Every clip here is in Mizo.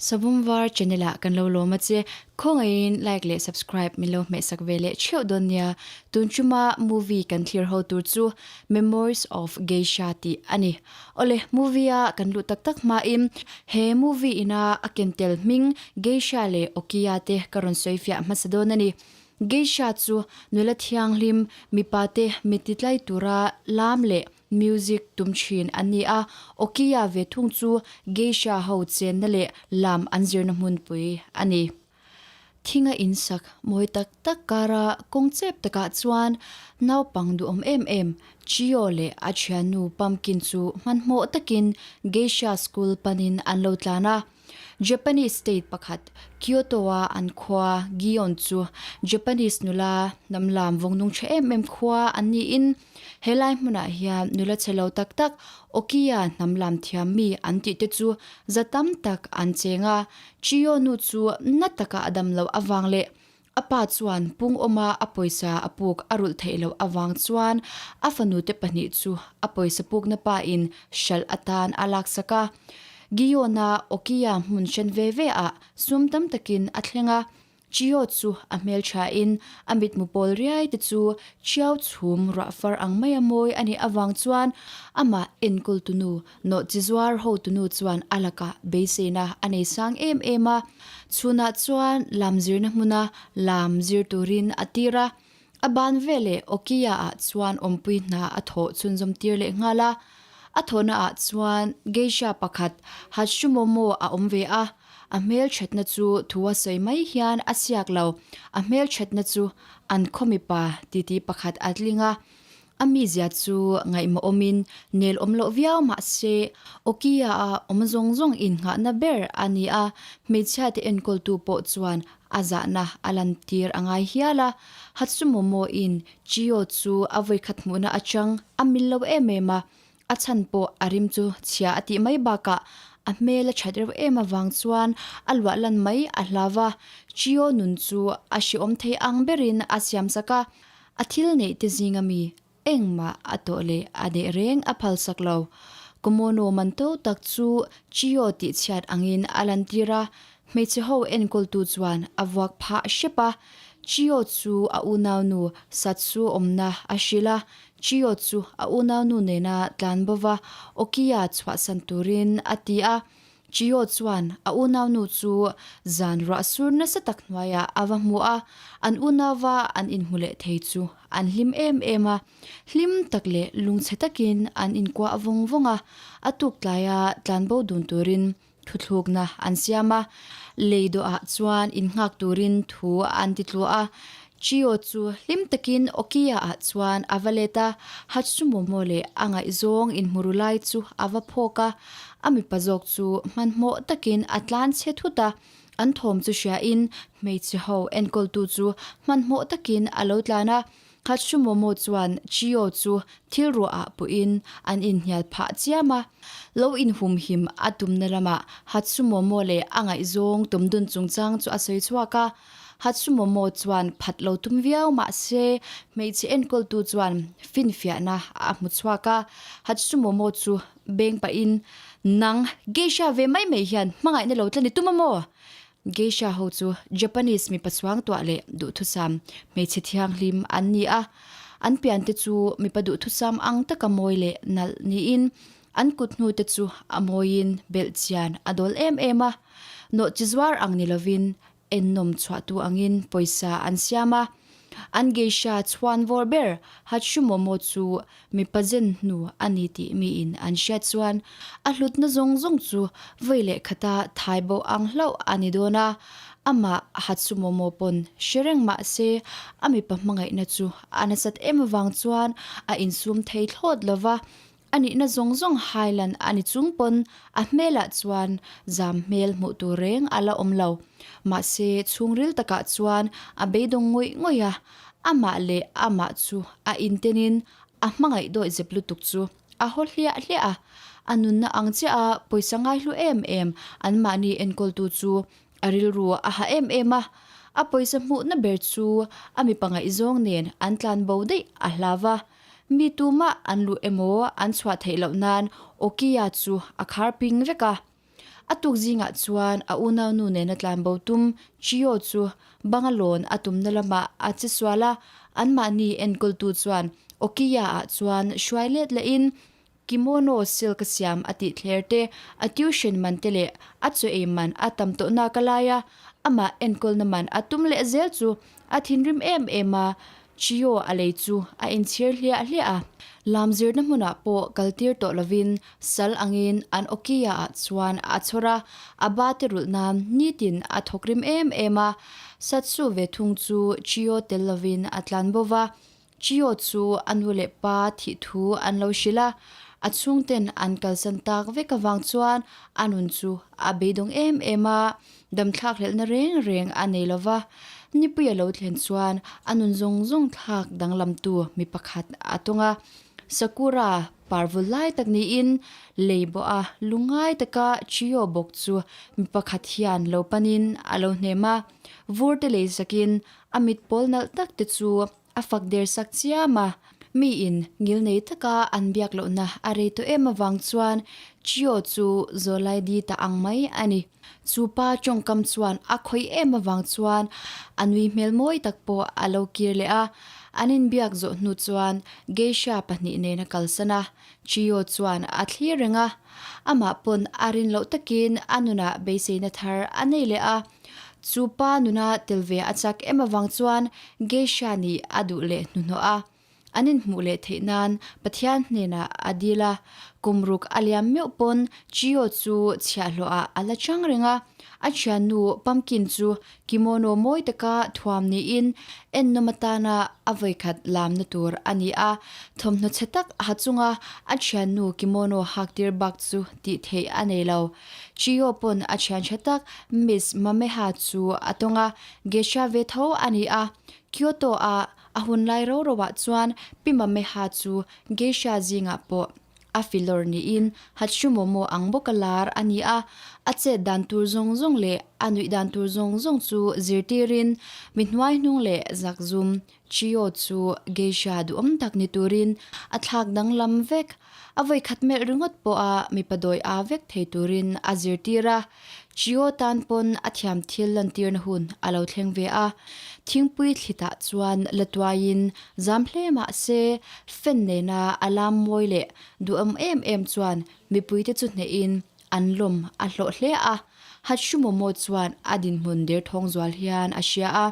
Savawm var channel ah kan lo lawm a che. Khawngaihin like leh subscribe min lo hmehsak ve leh theuh dawn nia. Tun chuma movie kan thlir ho tur chu Memoirs of Geisha tih a ni. Awle, movie a kan luh tak tak hmain he movie ina a ken tel hming Geisha leh Okiya te ka rawn sawi fiah hmasa dawn a ni. Geisha chu nula thianghlim mipa te mit ti tlai tura lam leh Music tum thin an ni a, Okiya ve thung chu Geisha ho chenna leh lam an zirna hmunpui a ni. Thinga insak mawi tak tak kara kawng chep takah chuan naupang duhawm em em Chio leh a thiannu Pumpkin chu hmanhmawh takin Geisha school panin an lo tlan a. Japanese state pakhat Kyoto-a an khua Gion chu Japanese nula hnam lam vawngnung tha em em khua an niin helai hmunah hian nula chhe lo tak tak Okiya hnam lam thiam mi an tih te chu za tam tak an cheng a, Chiyo nu chu na taka a dam loh avang leh A pa chuan pung awma a pawisa a puk a rulh theih loh avang chuan a fanute pahnih chu a pawisa pukna pa in hralh atan a laksak a. Giona Okiya hmun hren ve ve ah sum tam takin a thleng a, Chio chu a hmeltha in a mitmu pawl riai te chu Chiau chhum ruah far ang maia mawi a nih avang chuan amah enkawl tunu Nawhchi zuar hotunu chuan a lakah beiseina a nei sang em em a, chhunah chuan lam zirna hmuna lam zir turin a tir a, a ban veleh Okiya ah chuan awmpui hna a thawh chhunzawm tir leh nghal a. A thawhna ah chuan geisha pakhat Hatsumomo a awm ve a, a hmelthatna chu thu a sawi mai hian a siak lo, a hmelthatna chu an khaw mipa titi pakhat a tling a, A mizia chu ngaihmawh awmin nel awm loh viau mah se, Okiya-a awm zawng zawng innghahna ber a ni a, hmeichhiate enkawltu pawh chuan a zahna a lantir a ngai hial a. Hatsumomo-in Chiyo chu a vawikhat hmuhna atang a mil lo em em a, a chhan pawh a rim chu chhia a tih mai bakah a hmel a that reuh em avang chuan a luah lan mai a hlau va, Chiyo nun chu a hrehawm thei ang berin a siamsak a. A thil neih te zinga mi engmah a tawh leh a deh reng a phalsak lo. Kimono man to tak chu Chio tih chhiat angin a lantir a, hmeichhe ho enkawltu chuan a vuak phah hrep a. Chio chu a unaunu Satsu awmna a hrilh a, Chio chu a unaunu nena tlan bova Okiya chhuahsan turin a ti a. Chio chuan a unaunu chu zan ruah sur nasa tak hnuaiah a va hmu a, an unauva an inhmu leh thei chu an hlim em em a, hlim tak leh lungchhe takin an inkuah vawng vawng a, a tuk tlaia tlanbo dun turin thuthlukna an siam a, lei dawhah chuan innghak turin thu an ti tlu a. Chio chu hlim takin Okiya-ah chuan a va let a, Hatsumomo leh a ngaihzawng inhmuru lai chu a va phawk a, a mipa zawk chu hmanhmawh takin a tlan chhe thut a, an thawm chu hriain hmeichhe ho enkawltu chu hmanhmawh takin a lo tlan a, Hatsumomo chuan Chio chu thil ruahah puhin an inhnial phah chiam a, lo inhumhim a tumna lamah Hatsumomo leh a ngaihzawng tumdun chungchang chu a sawi chhuak a. Hatsumomo chuan phat lo tum viau mah se, hmeichhe enkawltu chuan finfiahna a hmu chhuak a. Hatsumomo chu beng pahin, Nang, geisha ve mai mai hian hmangaihna lo tla ni tum a maw? Geisha ho chu Japanese mipa chuangtuah leh duhthusam hmeichhe thianghlim an ni a. An piante chu mipa duhthusam ang taka mawi leh nalh niin, an kut hnute chu a mawiin belhchian a dawl em em a. Nawhchizuar ang ni lovin Ennawm chhuahtu angin pawisa an siam a, an geisha chhuan vawr ber Hatsumomo chu mipa zen hnu a ni tih miin an hriat chuan a hlutna zawng zawng chu vawi leh khata thai bo ang hlauh a ni dawn a, amah Hatsumomo pawn hre reng mah se a mipa hmangaihna chu a nasat em avang chuan a insum thei thlawt lo va, A nihna zawng zawng hailan a ni chung pawn a hmelah chuan zam hmel hmuh tur reng a la awm lo. Mahse, chhungril takah chuan a beidawng ngawih ngawih a, amah leh amah chu a intenin a hmangaih dawih zep lutuk chu a haw hliah hliah a. A nunna ang chiah a pawisa ngaihlu em em anmahni enkawltu chu a rilru a ha em em a, a pawisa hmuhna ber chu a mipa ngaihzawng nen an tlanbo daih a hlau va. Mi tumah an luh emaw an chhuah theih loh nan Okiya chu a khar ping vek a. A tuk zingah chuan a unaunu nena tlanbo tum Chio chu banga lawn a tumna lamah a che sual a, anmahni enkawltu chuan Okiya-ah chuan hruai let lehin Kimono silk a siam a tih thler te, a tuition man te leh a chaw ei man a tam tawh nak a lai a, amah enkawlna man a tum leh zel chu a thinrim em em a, Chio a lei chu a inchhir hliah hliah a. Lam zirna hmunah pawh kal tir tawh lovin sal angin an Okiya ah chuan a chhawr a, a ba te rulh nan nitin a thawk rim em em a, Satsu ve thung chu Chio tel lovin a tlan bo va, Chio chu a nu leh pa thih thu an lo hrilh a, a chhungten an kalsan tak vek avang chuan a nun chu a beidawng em em a, damthlak hlelhna reng reng a nei lo va. Nipui a lo thlen chuan a nun zawng zawng thlak danglamtu mi pakhat a tawng a, Sakura parvul lai tak niin lei bawh a lungngai taka Chio bawk chu mi pakhat hian lo panin a lo hnem a, vur te lei sakin a mit pawl nalh tak te chu A fak der sak chiam a, miin ngilnei taka an biak lohna a rei tawh em avang chuan Chio chu Zawlaidi ta ang mai a ni. Chu pa tawngkam chuan a khawih em avang chuan a nui hmel mawi tak pawh a lo kir leh a. An inbiak zawh hnu chuan Geisha pahnih nen a kalsan a, Chio chuan a thlir reng a. Amah pawn a rin loh takin a nunah beiseina thar a nei leh a. Chu pa nuna tel ve a chak em avang chuan Geisha nih a duh leh hnuhnawh a. An inhmuh leh theih nan Pathian hnenah a dil a, kum ruk a liam meuh pawn Chio chu chhiahhlawh ah a la chang reng a. A thiannu Pumpkin chu kimono mawi taka thuam niin ennawm atana a vawikhat lamna tur a ni a. Thawmhnaw chhe tak ha chunga a thiannu kimono hak tir bak chu tih theih a nei lo. Chio pawn a thian tha tak Miss Mameha chu a tawng a, Geisha ve tho a ni a. Kyoto a a hun lai ro ro ah chuan Pi Mameha chu Geisha zingah pawh a filawr niin Hatsumomo ang bawka lar a ni a. A chet dan tur zawng zawng leh a nuih dan tur zawng zawng chu zirtirin mi hnuai hnung leh zakzum Chio chu Geisha duhawm tak ni turin a thlak danglam vek. A vawikhat melh ringawt pawha mipa dawi aa vek thei turin a zirtir a. Chio tan pawn a thiam thil lantirna hun a lo thleng ve a. Thingpui thlitah chuan la tuaiin zam hle mah se, fan nena a lam mawi leh duhawm em em chuan mipuite chu hnehin an lawm a hlawh hle a. Hatsumomo chuan a dinhmun derthawng zual hian a hria a,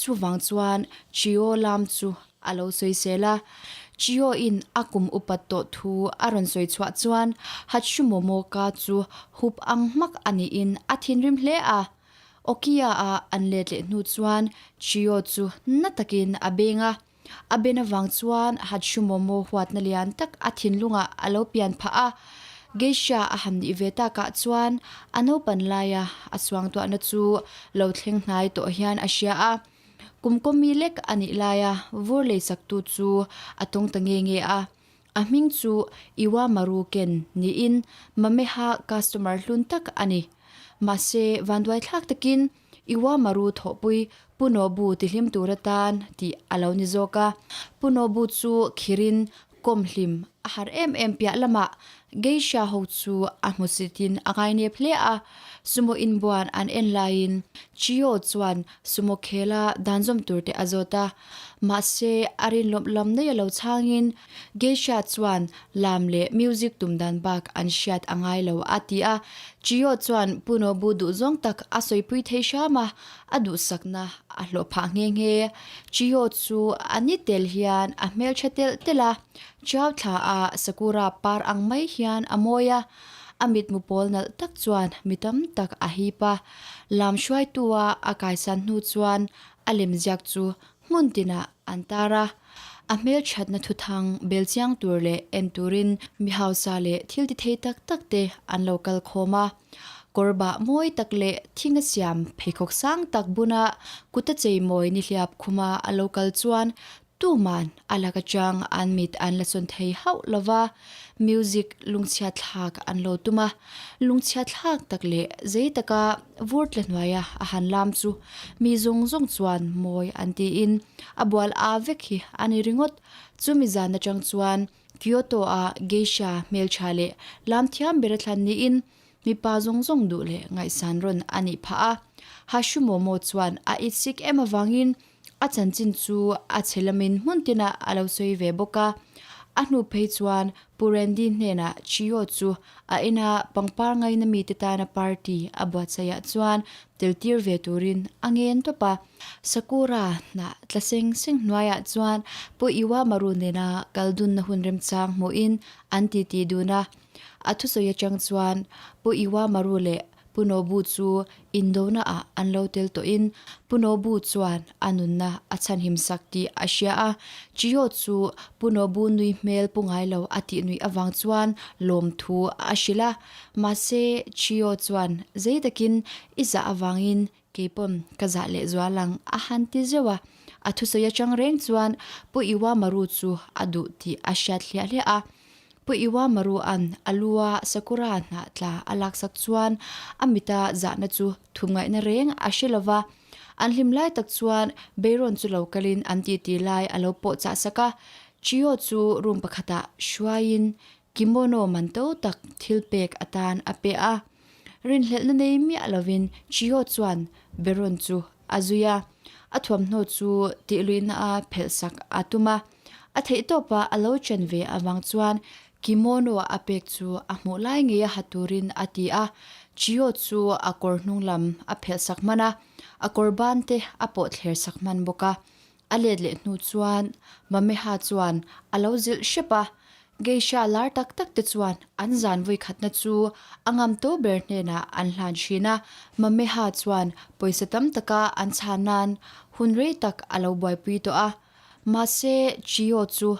chuvang chuan Chio lam chu a lo sawisel a. Chio in a kum upat tawh thu a rawn sawi chhuah chuan Hatsumomo ka chu hup ang hmak a niin a thinrim hle a. Okiya a an let leh hnu chuan Chio chu na takin a beng a. A ben avang chuan Hatsumomo huatna lian tak a thinlungah a lo pian phah a. Geisha a han nih ve takah chuan a naupan laia a suangtuahna chu lo thleng hnai tawh hian a hria a. Kum kawmi lek a nih laia vur leisaktu chu a tawng ta nge nge a. A hming chu Iwamaru Ken niin Mameha customer hlun tak a ni. Mahse, vanduaithlak takin Iwamaru thawhpui Pu Nobu tihlim tur atan tih a lo ni zawk a. Pu Nobu chu khirin kawm hlim a har em em piah lamah Geisha ho chu a hmusitin a ngainep hle a. Sumo inbuan an en laiin Chiyo chuan sumo khela dan zawm tur te a zawt a. Mahse, a rinlawmh lam nei a lo chhangin Geisha chuan lam leh music tum dan bak an hriat a ngai lo a ti a. Chiyo chuan Pu Nobu duhzawng tak a sawipui thei hram a, a duhsakna a hlawh phah nghe nghe. Chiyo chu a ni tel hian a hmeltha telh telh a, Chau thla a Sakura par ang mai hian a mawi a, a mitmu pawl nalh tak chuan mi tam tak a hip a. Lam hruaitua a kaisan hnu chuan a lemziak chu hmun tinah an tar a, a hmelthatna thuthang bel chiang tur leh en turin mi hausa leh thil ti thei tak tak te an lo kal khawm a. Kawr bah mawi tak leh thing a siam pheikhawk sang tak buna kuta cheimawi nihliap khuma a lo kal chuan Tuman a lak atang an mit an la sawn thei hauh lo va, music lungchhiat thlak an lo tum a, lungchhiat thlak tak leh zei taka vur tla hnuaia a han lam chu mi zawng zawng chuan mawi an tiin a bual a vek hi a ni ringawt. Chumi zan atang chuan Kyoto-a geisha hmeltha leh lam thiam ber a thlan niin. mipa zawng zawng duh leh ngaihsan rawn a nih phah a. Hashimomo chuan a itsik em avangin a chanchin chu a chhe lamin hmun tinah a lo sawi ve bawk a. A hnu phei chuan Pu Randy hnenah Chio chu a ina pangpar ngaina mite tana party a buatsaihah chuan tel tir ve turin a ngen tawp a. Sakura hnah tla seng seng hnuaiah chuan Pu Iwamaru nena kal dunna hun remchang hmuhin an titi dun a. A thusawi atang chuan Pu Iwamaru leh Pu Nobu chu indona ah an lo tel tawhin Pu Nobu chuan a nunna a chhanhim sak tih a hria a. Chiyo chu Pu Nobu nui hmel pu ngai lo a tih nuih avang chuan lawmthu a hrilh a. Mahse, Chiyo chuan zei takin i zah avangin keipawn ka zah leh zual ang a han ti zeuh a. A thusawi atang reng chuan Pu Iwamaru chu a duh tih a hriat hliah hliah a. Pu Iwamaru-a'n a lu-a Sakura hnah tla a laksak chuan a mita zahna chu thumngaihna reng a hre lo va. An hlim lai tak chuan Beiron chu lo kalin an titi lai a lo pawh chah sak a. Chiyo chu room pakhatah hruaiin kimono man to tak thil pek atan a pe a. Rinhlelhna nei miah lovin Chiyo chuan Beron chu a zui a. A thuamhnaw chu tihluihna a phelhsak a tum a. A theihtawpa a lo chen ve avang chuan kimono a pek chu a hmuh lai ngei a ha turin a ti a. Chiyo chu a kawr hnung lam a phelhsak hman a, a kawr ban te a pawh thler sak hman bawk a. A let leh hnu chuan Mameha chuan a lo zilh hrep a, Geisha lar tak tak te chuan an zan vawi khatna chu a ngam to ber hnenah an hlan thin a. Mameha chuan pawisa tam taka an chhan nan hun rei tak a lo buaipui tawh a. Mahse, Chiyo chu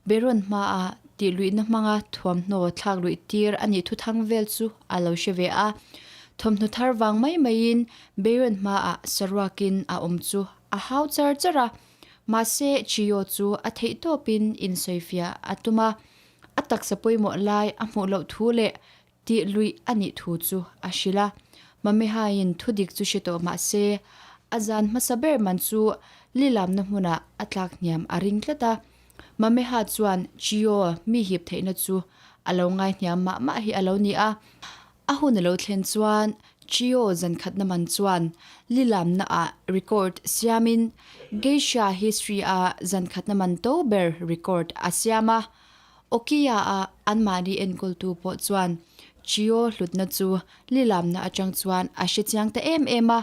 Beron hmaah tihluihna hmanga thuamhnaw thlak luih tir a nih thuthang vel chu a lo hre ve a. Thawmhnaw thar vang mai maiin Beron hmaah saruakin a awm chu a hau char char a. Mahse, Chiyo chu a theih tawpin insawifiah a tum a. A taksa pawimawh lai a hmuh loh thu leh tih luih a nih thu chu a hrilh a. Mamehain thu dik chu hre tawh mah se, a zan hmasa ber man chu lilamna hmunah a tlak hniam a ring tlat a. Mameha chuan Chiyo mi hip theihna chu a lo ngai hniam mah mah hi a lo ni a. A hun a lo thlen chuan Chiyo zan khatna man chuan lilamna ah record siamin Geisha history a zan khatna man to ber record a siam a. Okiya-a anmahni enkawltu pawh chuan Chiyo hlutna chu lilamna atang chuan a hre chiang ta em em a.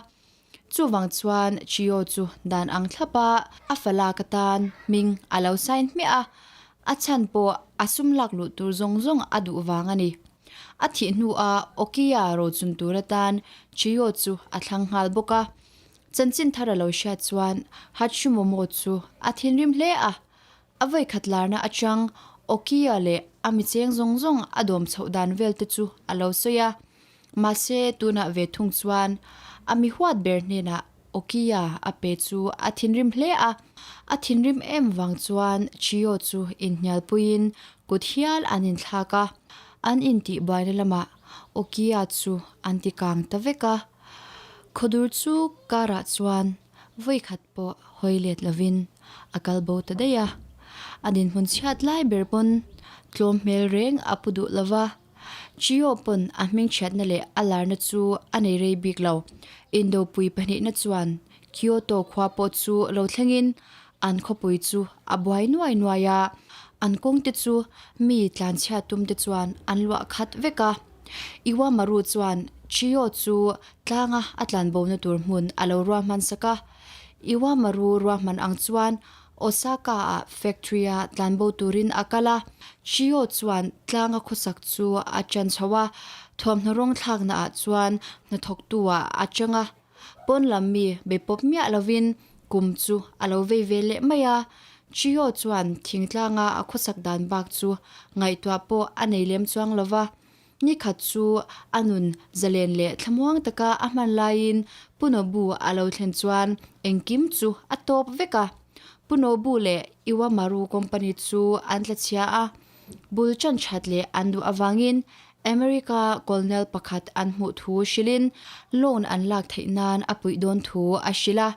Chuvang chuan Chiyo chu dan ang thlapa a fa lak atan hming a lo sign hmiah a, a chhan pawh a sum lak luh tur zawng zawng a duh vang a ni. A thih hnuah Okiya rochun tur atan Chiyo chu a thlang nghal bawk a. Chanchin thar a lo hriat chuan Hatsumomo chu a thinrim hle a. A vawikhat larna atang Okiya leh a mi cheng zawng zawng a dawm chhoh dan vel te chu a lo sawi a. Mahse, tunah ve thung chuan a mi huat ber hnenah Okiya a pe chu a thinrim hle a. A thinrim em vang chuan Chiyo chu inhnialpuiin kut hial an inthlak a. An intihbuaina lamah Okiya chu an ti kang ta vek a. Khawdur chu karah chuan vawikhat pawh hawi let lovin a kal bo ta daih a. A dinhmun chhiat lai ber pawn tlawm hmel reng a pu duh lo va. Chio pawn a hming chhiatna leh a larna chu a nei rei bik lo. Indopui pahnihna chuan Kyoto khua pawh chu lo thlengin an khawpui chu a buai nuai nuai a. An kawngte chu mi tlanchhiat tumte chuan an luah khat vek a. Iwamaru chuan Chio chu tlanga a tlanbona tur hmun a lo ruahman sak a. Iwamaru ruahman ang chuan Osaka-ah factory-a tlanbo turin a kal a. Chio chuan tlanga khawsak chu a ṭan chho a, thuamhnaw rawng thlaknaah chuan hnathawktu-ah a chang a. Pawn lam mi be pawp miah lovin kum chu a lo vei ve leh mai a. Chio chuan thingtlanga a khawsak dan bak chu ngaihtuah pawh a nei lem chuang lo va. Ni khat chu a nun zalen leh thlamuang taka a hman laiin Pu Nobu a lo thlen chuan engkim chu a tawp vek a. Pu Nobu leh Iwamaru company chu an tla chhia a, bul chan that leh an duh avangin America colonel pakhat an hmuh thu hrilhin loan an lak theih nan a puih dawn thu a hrilh a.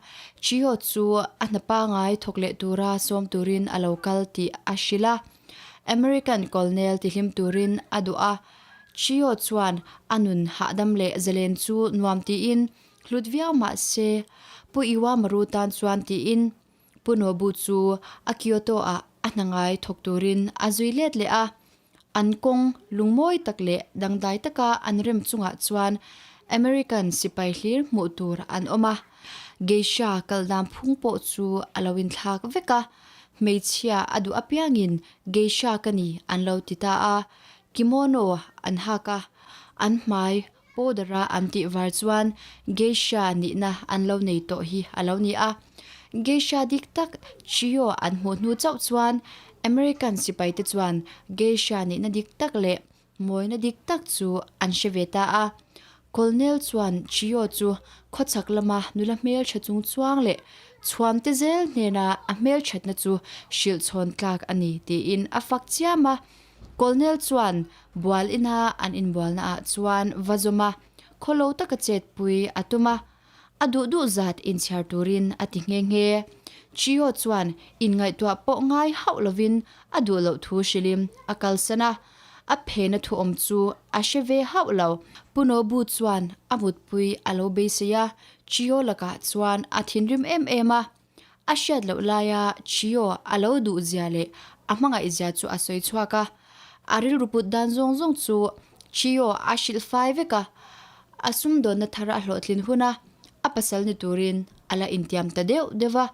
Chio chu a hna pangai thawk leh tura sawm turin a lo kal tih a hrilh a. American colonel tihlim turin a duh a. Chio chuan a nun hahdam leh zalen chu nuam tiin hlut viau mah se, Pu Iwamaru tan chuan tiin Pu Nobu chu a Kyoto ah a hna ngai thawk turin a zui let leh a. An kawng lungmawi tak leh dangdai taka an rem chungah chuan American sipai hlir hmuh tur an awm a. Geisha kal dan phung pawh chu a lo inthlak vek a, hmeichhia a duh apiangin Geisha ka ni an lo ti ta a, kimono an hak a, an hmai powder a an tih var chuan Geisha nihna an lo nei tawh hi a lo ni a. Geisha dik tak Chiyo an hmuh hnu chauh chuan American sipaite chuan Geisha nihna dik tak leh mawina dik tak chu an hre ve ta a. Colonel chuan Chiyo chu khawchhak lama nula hmeltha chung chuang leh chhuamte zel hnena a hmelthatna chu hrilh chhawn tlak a ni tiin a fak chiam a. Colonel chuan bual ina an inbualna ah chuan va zawm a, khawlo taka chetpui a tum a, a duh duh zat inchhiar turin a ti nghe nghe. Chio chuan inngaihtuah pawh ngai hauh lovin a duh loh thu hrilhin a kalsan a, a phena thu awm chu a hre ve hauh lo. Pu Nobu chuan a mutpui a lo beisei a, Chio lakah chuan a thinrim em em a. A hriat loh laia Chio a lo duh zia leh a hmangaih zia chu a sawi chhuak a. A rilru put dan zawng zawng chu Chio a hrilh fai vek a. A sumdawnna thar a hlawhtlin hun a, a pasal ni turin a la intiam ta deuh deuh va.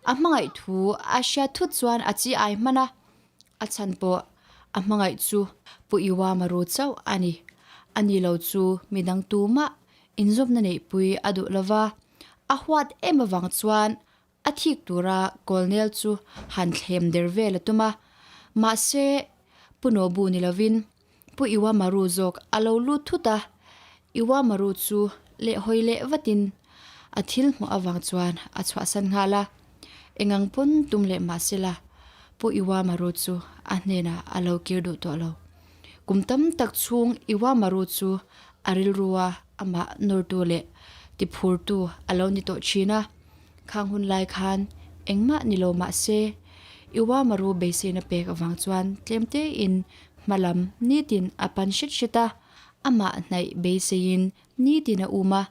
A hmangaih thu a hriat thut chuan a chi ai hman a. A chhan pawh a hmangaih chu Pu Iwamaru chauh a ni. Ani lo chu midang tumah inzawmna neihpui a duh lo va, a huat em avang chuan a thik tura Colonel chu han thlem der vel a tum a. Mahse, Pu Nobu ni lovin Pu Iwamaru zawk a lo lut thut a, Iwamaru chu lehhawi leh vatin a thil hmuh avang chuan a chhuahsan nghal a. Engang pawn tum leh mah sela Pu Iwamaru chu a hnenah a lo kir duh tawh lo. Kum tam tak chhung Iwamaru chu a rilrua amah nawrtu leh tiphurtu a lo ni tawh thin a. Khang hun lai khan engmah ni lo mah se Iwamaru beiseina pek avang chuan tlem tein hmalam nitin a pan hret hret a, amah hnaih beiseiin nitin a um a.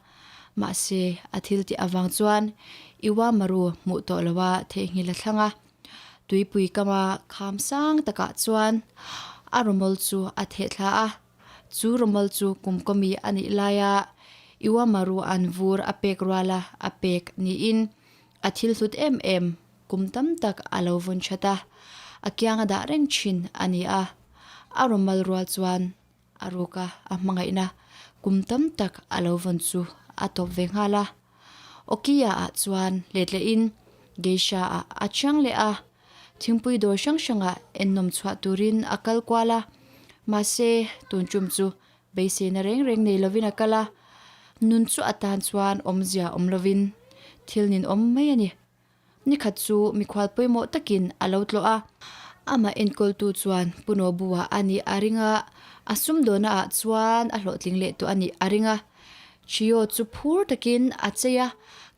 Mahse a thil tih avang chuan Iwamaru hmuh tawh loa theihnghilh a thlang a. Tuipui kama kham sang takah chuan a rawmawl chu a theh thla a. Chu rawmawl chu kumkawmi a nih laia Iwamaru an vur a pek ruala a pek niin a thil hlut em em kum tam tak a lo vawn that a, a kianga dah reng thin a ni a. A rawmal rual chuan a ruka a hmangaihna kum tam tak a lo vawn chu a tawp ve nghal a. Okiya ah chuan let lehin Geisha ah a chiang leh a, thingpui dawr hrang hrangah ennawm chhuah turin a kal kual a, mahse tun tum chu beiseina reng reng nei lovin a kal a, nun chu atan chuan awmzia awm lovin thil nin awm mai a ni. Nikhat chu mikhual pawimawh takin a lo tlawh a, amah enkawltu chuan Pu Nobu-a a nih a ring a, a sumdawhna ah chuan a hlawhtling leh tawh a nih a ring a. Chio chu phur takin a chei a,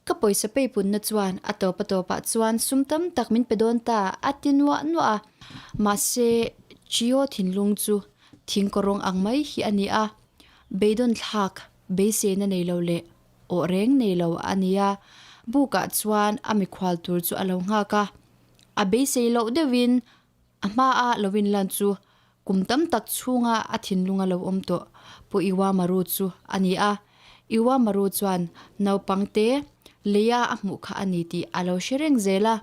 Ka pawisa peipunna chuan a tawp a tawpah chuan sum tam tak min pe dawn ta a ti nuah nuah a. Mahse, Chio thinlung chu thingkawrawng ang mai hi a ni a, beidawn thlak beiseina nei lo leh Aw reng nei lo a nia. Bukah chuan a mikhual tur chu a lo nghak a. A beisei loh deuhin a hmaa lo inlan chu kum tam tak chhunga a thinlunga lo awm tawh Pu Iwamaru chu a ni a. Iwamaru chuan naupangte leia a hmuh kha a ni tih a lo hre reng zel a.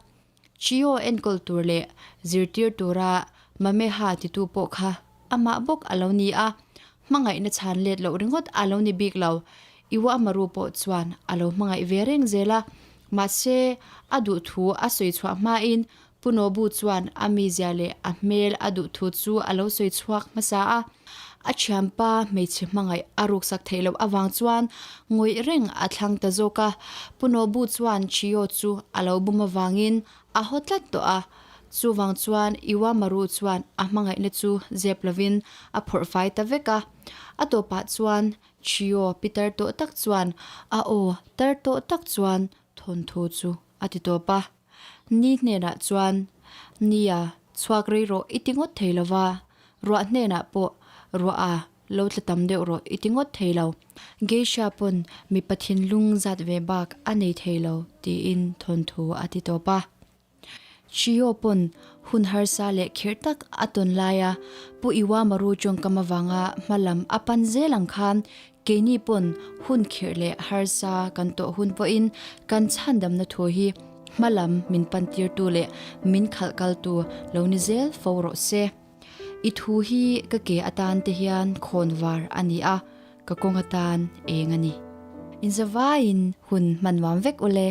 Chio enkawl tur leh zirtir tura Mameha titu pawh kha amah bawk a lo ni a, hmangaihna chhan let loh ringawt a lo ni bik lo. Iwamaru pawh chuan a lo hmangaih ve reng zel a, mahse a duhthu a sawi chhuah hmain Pu Nobu chuan a mizia leh a hmel a duhthu chu a lo sawi chhuak hmasa a. A thianpa hmeichhe hmangaih a ruksak theih loh avang chuan ngawih reng a thlang ta zawk a. Pu Nobu chuan Chio chu a lo bum avangin a haw tlat tawh a. Chuvang chuan Iwamaru chuan a hmangaihna chu zep lovin a phawrh fai ta vek a. A tawpah chuan Chio pi tar tawh tak chuan a aw tar tawh tak chuan thawnthu chu a ti tawp a. Ni hnenah chuan, Nia, chhuak rei rawh i ti ngawt thei lo va, ruah hnenah pawh ruah a. Lo tla tam deuh rawh i ti ngawt thei lo. Geisha pawn mipa thinlung zat ve bak a nei thei lo tiin thawnthu a ti tawp a. Chio pawn hun harsa leh khirh tak a tawn laia Pu Iwamaru tawngkam avanga hma lam a pan zel ang khan keini pawn hun khirh leh harsa kan tawh hun pawhin kan chhandamna thu hi hma lam min pantirtu leh min khalh kaltu lo ni zel fo rawh se. I thu hi ka ke atan te hian khawn var a ni a, ka kawng atan eng a ni. Inzavaiin hun hman nuam vek ule.